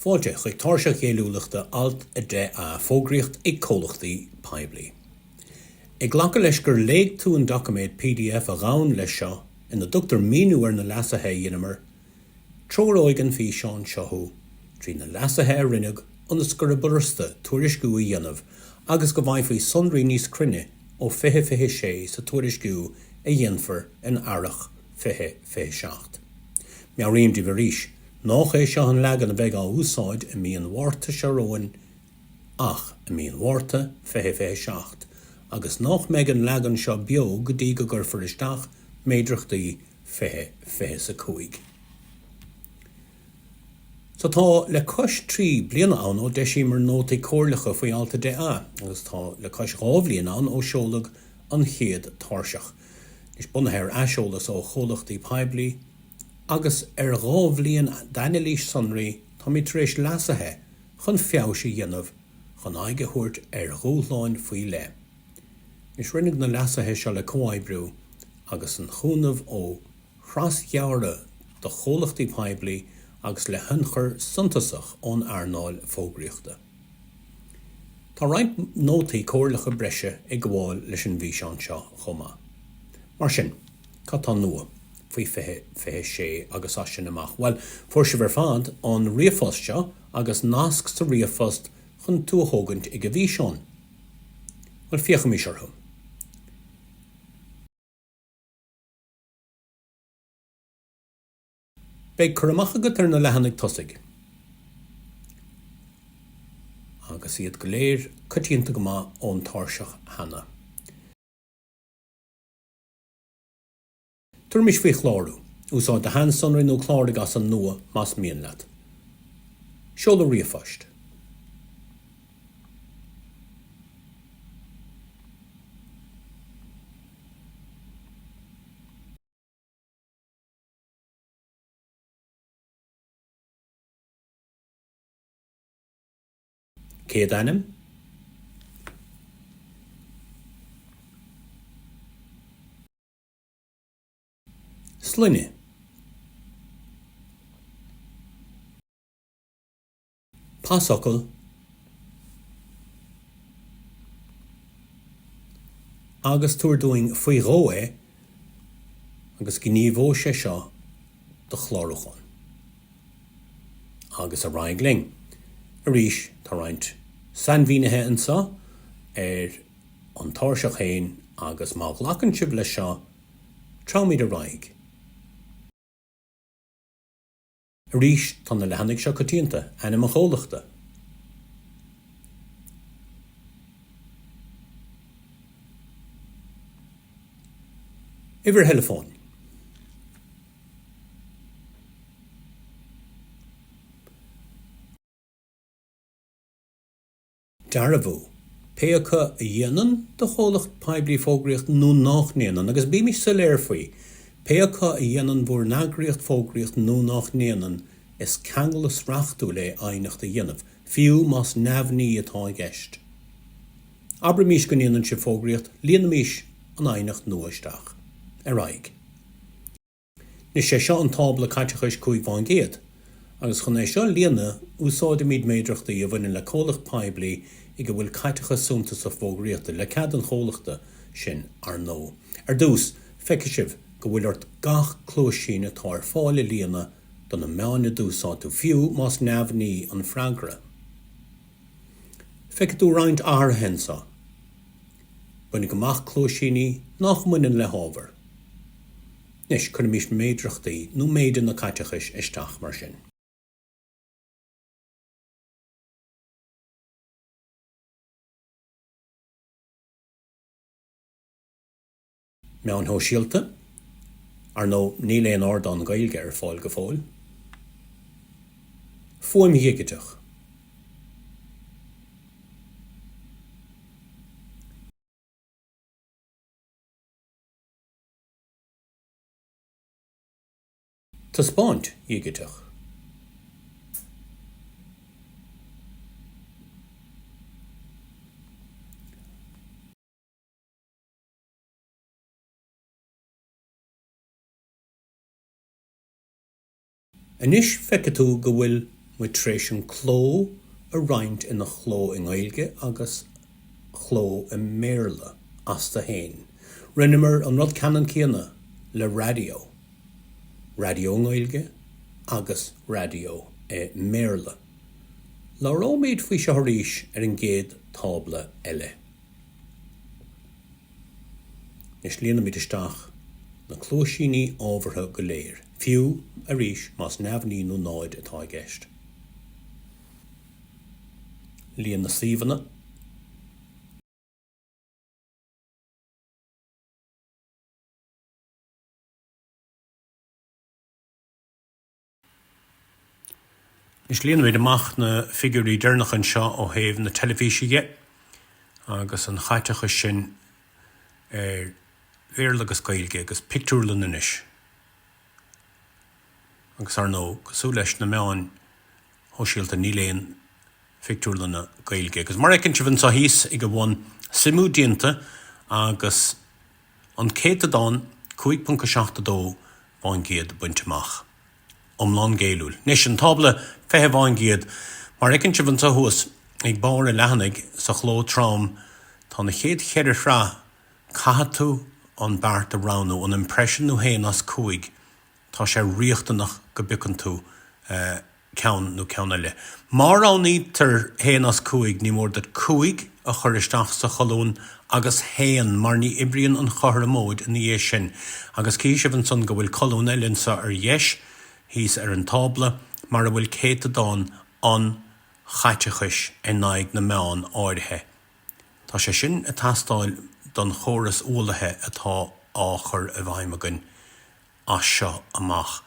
Fáilte chuig Tairseach Ghéilliúlachta Alt 10A, Fógraíocht ag Comhlachtaí Poiblí. Ag glacadh leis gur léigh tú an doiciméad pdf a ghabhann leis seo ina dtugtar míniú ar na leasuithe a dheineamar, treoróidh an físeán seo thú trí na leasuithe a rinneadh ionas gurb fhurasta tuairisciú a dhéanamh agus go bhfaighfí sonraí níos cruinne ó 2026 sa tuairisciú a dhéanfar in Earrach 2027. Meabhraím daoibh arís Nách é seo an leagan a bheidh á úsáid i mí an Mhárta seo romhainn ach i mí an Mhárta 2027 agus nách mbeidh an leagan seo beo go dtí go gcuirfear isteach méadrachtaí 2025. So tá le cois 3 bliana ann ó d'eisíomar nótaí comhairleacha faoi Alt 10A agus tá le cois 2 bhliain ann ó seoladh an chéad tairseach. Anois bunaithe ar aiseolas ó chomhlachtaí poiblí, Agus ar 2 bhliain d'anailís sonraí, táimid tar éis leasuithe chun feabhais a dhéanamh chun aghaidh a thabhairt ar dhúshláin faoi leith. Anois, rinneadh na leasuithe seo le comhoibriú agus an chúnamh ó thrasghearradh do chomhlachtaí poiblí agus le hionchur suntasach ón earnáil fógraíochta. Tá roinnt nótaí comhairleacha breise ag gabháil leis an bhfíseán seo chomh maith. Mar sin, cad tá nua faoi 2026 agus as sin amach? Bhuel, fuair sibh ar fad an ríomhphost seo agus nasc sa ríomhphost chun tú a thógaint ag an bhfíseán. Bhuel, féachaimis orthu. Beidh cur amach agat ar na leathanaigh tosaigh, agus iad go léir coitianta go maith ón tairseach cheana. Tabharaimis faoi chlárú. Úsáid do sheansonraí nó cláraigh as an nua más mian leat. Seoladh ríomhphoist. Céadainm? Sloinne? Pasfhocal agus tabhair dúinn faoi dhó é agus gníomhóidh sé seo do chlárúchán. Agus ar aghaidh linn. Arís, tá roinnt sainmhínithe anseo ar an tairseach féin agus má ghlacann sibh leis seo, treabhaimid ar aghaidh. Arís, tá na leathanaigh seo coitianta, ainm an chomhlachta. Uimhir theileafóin. Dearbhú, pé acu a dhéanann do chomhlacht poiblí fógraíocht nó nach ndéanann, agus bímis soiléir faoi, pé acu a dhéanann bhur n-eagraíocht fógraíocht nó nach ndéanann, is ceanglas reachtúil é aighneacht a dhéanamh, fiú más neamhní atá i gceist. Abraimís go ndéanann sibh fógraíocht, líonaimis an aighneacht nua isteach. Ar aghaidh. Anois, sé seo an tábla caiteachais 5 fán gcéad, agus chun é seo a líonadh, úsáidimid méadrachtaí a bhaineann le comhlacht poiblí ag a bhfuil caiteachas suntasach fógraíochta, le cead an chomhlachta sin, ar ndóigh. Ar dtús, feicfidh sibh go bhfuil ort gach cluaisín atá ar fáil a líonadh do na meáin a d'úsáid tú, fiú más neamhní an freagra. Feicfidh tú roinnt athruithe anseo. Baineadh amach cluaisíní nach mbaineann le hábhar. Anois, cuirimis méadrachtaí nó méideanna caiteachais isteach mar sin. Meáin shóisialta, Ar ndóigh, níl aon ardán Gaeilge ar fáil go fóill. Fuaim dhigiteach. Taispeáint dhigiteach. Anois feicfidh tú go bhfuil. Muid tar éis an cló a roinnt ina chló i nGaeilge agus chló i mBéarla astu fhéin. Rinneamar an rud ceannann céanna le raidió. Raidió i nGaeilge agus raidió i mBéarla. Labhróimid faoi seo arís ar an gcéad tábla eile. Anois líonfaimid isteach na cluaisíní ábhartha go léir, fiú, arís, más neamhní nó 0 atá i gceist. Líon na suíomhanna. Anois líonfaimid amach na figiúirí deireanacha anseo ó thaobh na teilifíse dhe agus an chaiteachais sin ar Bhéarla agus Gaeilge agus pictiúrlann anois. Agus ar ndóigh, cosúil leis na meáin shóisialta níl aon phictiúrlanna Gaeilge. Agus mar a fheiceann sibh anseo thíos ag a bhun, suimiú déanta agus An céatadán 5.72 fán gcéad bainte amach. Iomlán géilliúil. Anois, an tábla 20 fán gcéad. Mar a fheiceann sibh anseo thuas ag barr an leathanaigh sa chló trom, tá na chéad cheithre shraith, caithfidh tú an beart a roghnú, an impression nó haon as 5. Tá sé riachtanach go bpiocann tú ceann nó ceann eile. Má roghnaítear haon as 5, ní mór duit 5 a chur isteach sa cholún agus haon, mar ní oibríonn an chothromóid ina dhiaidh sin. Agus cífidh sibh ansan go bhfuil colún eile anseo ar dheis, thíos ar an tábla, mar a bhfuil céatadán an chaiteachais in aghaidh na meán áirithe. Tá sé sin ag teastáil don chóras ualaithe atá á chur i bhfeidhm againn as seo amach.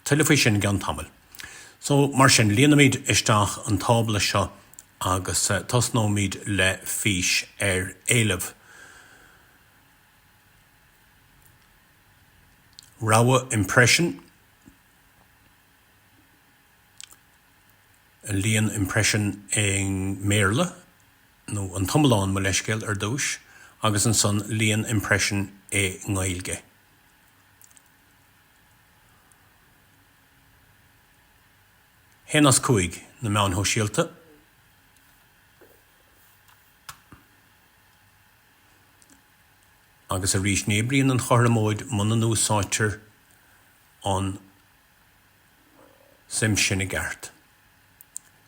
Tuilleadh faoi sin i gceann tamaill. So, mar sin, líonfaimid isteach an tábla seo agus tosnóimid le fís ar éileamh. Rogha impression. Líon impression i mBéarla, nó an t-iomlán, mo leithscéal, ar dtús, agus ansan líon impression i nGaeilge. Haon as 5, na meáin shóisialta. Agus arís, ní oibríonn an chothromóid muna n-úsáidtear an suim sin i gceart.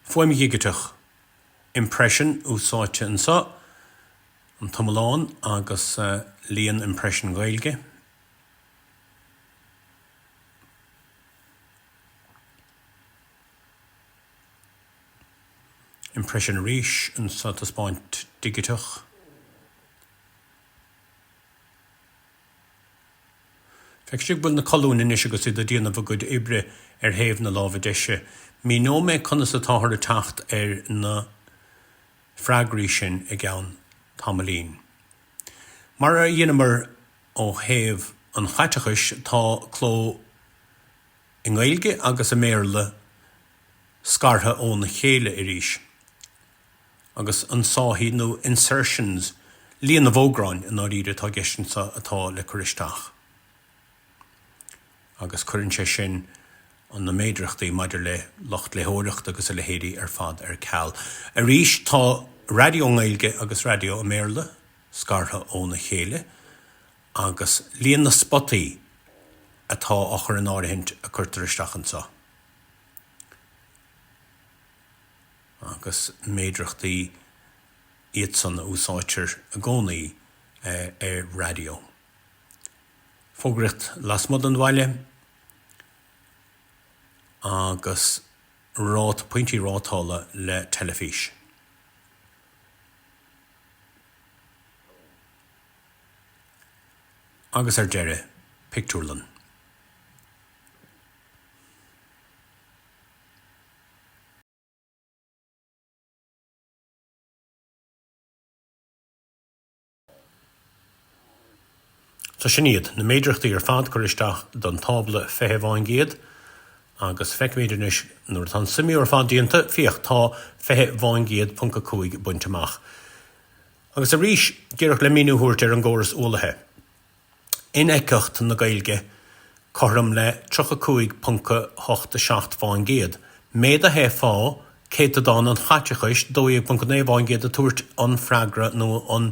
Fuaim dhigiteach, impression úsáidte anseo, an t-iomlán agus líon impression Gaeilge. Impression arís anseo taispeáint digiteach. Feicfidh sibh go bhfuil na colúin anois agus iad ag déanamh a gcuid oibre ar thaobh na láimhe deise. Míneoidh mé conas atáthar ag teacht ar na freagraí sin i gceann tamaillín. Mar a dheineamar ó thaobh an chaiteachais, tá cló i nGaeilge agus i mBéarla scartha óna chéile arís, agus ionsáithí nó insertions, líon na bhfógrán i ndáiríre atá i gceist anseo atá le cur isteach. Agus cuireann sé sin na méadrachtaí maidir le lucht léitheoireachta agus a leithéidí ar fad ar ceal. Arís, tá raidió i nGaeilge agus raidió i mBéarla scartha óna chéile agus líon na spotaí atá á chur in áirithint a cuirtear isteach anseo. Agus méadrachtaí iadsan a úsáidtear i gcónaí ar raidió. Fógraíocht lasmuigh den bhaile agus rát, pointí rátála le teilifís. Agus ar deireadh, pictiúrlann. So sin iad na méadrachtaí ar fad curtha isteach don tábla 20 fán gcéad agus feicfimid anois nuair atá an suimiú ar fad déanta, féach, tá 20 fán gcéad ponc 5 bainte amach. Agus arís, díreach le míniú a thabhairt ar an gcóras ualaithe. Infheictheacht na Gaeilge cothrom le 35.87 fán gcéad. Méadaithe fá céatadán an chaiteachais, 12.9 fán gcéad ag tabhairt an freagra nó an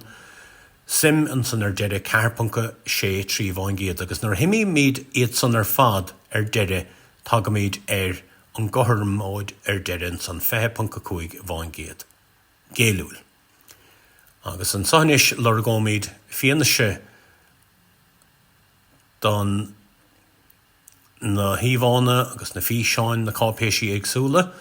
suim ansan ar deireadh, 4.63 fán gcéad. Agus nuair a shuimímid iad san ar fad ar deireadh tagaimid ar an gcothromóid ar deireadh ansan, 20.5 fán gcéad. Géilliúil. Agus anso anois lorgóimid fianaise don na híomhánna agus na físeáin, na cáipéisí éagsúla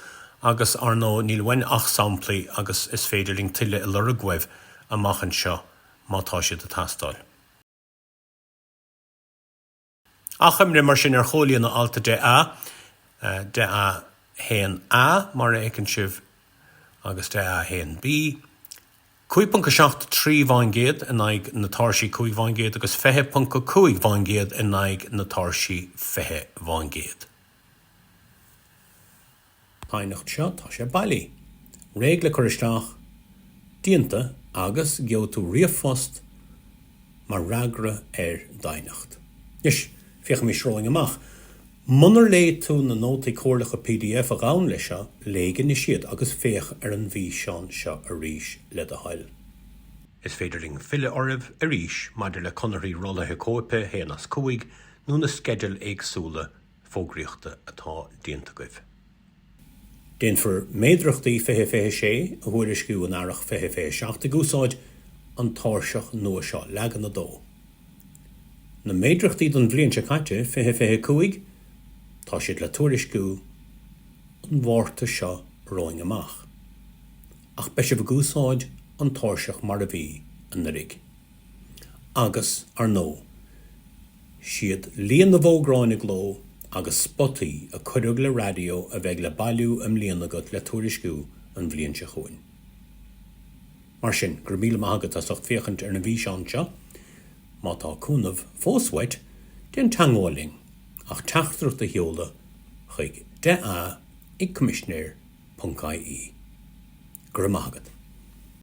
agus, ar ndóigh, níl uainn ach samplaí agus is féidir linn tuilleadh a lorg uaibh amach anseo má tá siad ag teastáil. Achoimre mar sin ar chomhlíonadh Alt 10A, 10A 1A mar a fheiceann sibh agus 10A 1B, 5.73 fán gcéad in aghaidh na tairsí 5 fán gcéad agus 20.5 fán gcéad in aghaidh na tairsí 20 fán gcéad. Aighneacht seo, tá sé bailí. Réidh le cur isteach, déanta agus gheobhaidh tú ríomhphost mar fhreagra ar d'aighneacht. Anois, féachaimis romhainn amach. Munar léigh tú na nótaí comhairleacha pdf a ghabhann leis seo, léigh anois iad agus féach ar an bhfíseán seo arís, le do thoil. Is féidir linn filleadh oraibh arís maidir le conarthaí rollaithe cóipe 1 as 5 nó na sceidil éagsúla fógraíochta atá déanta agaibh. Déanfar méadrachtaí 2026 a thuairisciú in Earrach 2027 ag úsáid an tairseach nua seo, Leagan 2. Na méadrachtaí don bhliain seo caite, 2025, tá siad le tuairisciú an Mhárta seo romhainn amach. Ach beidh sibh ag úsáid an tairseach mar a bhí anuraidh. Agus, ar ndóigh, 'Siad líon na bhfógrán i gcló agus spotaí a cuireadh le raidió a bheidh le bailiú i mbliana agat le tuairisciú an bhliain seo chugainn. Mar sin, go raibh míle maith agat as ucht féachaint ar an bhfíseán seo. Má tá cúnamh fós uait, déan teagmháil linn ach teachtaireacht a sheoladh chuig 10A ag coimisinéir ponc ie. Go raibh maith agat.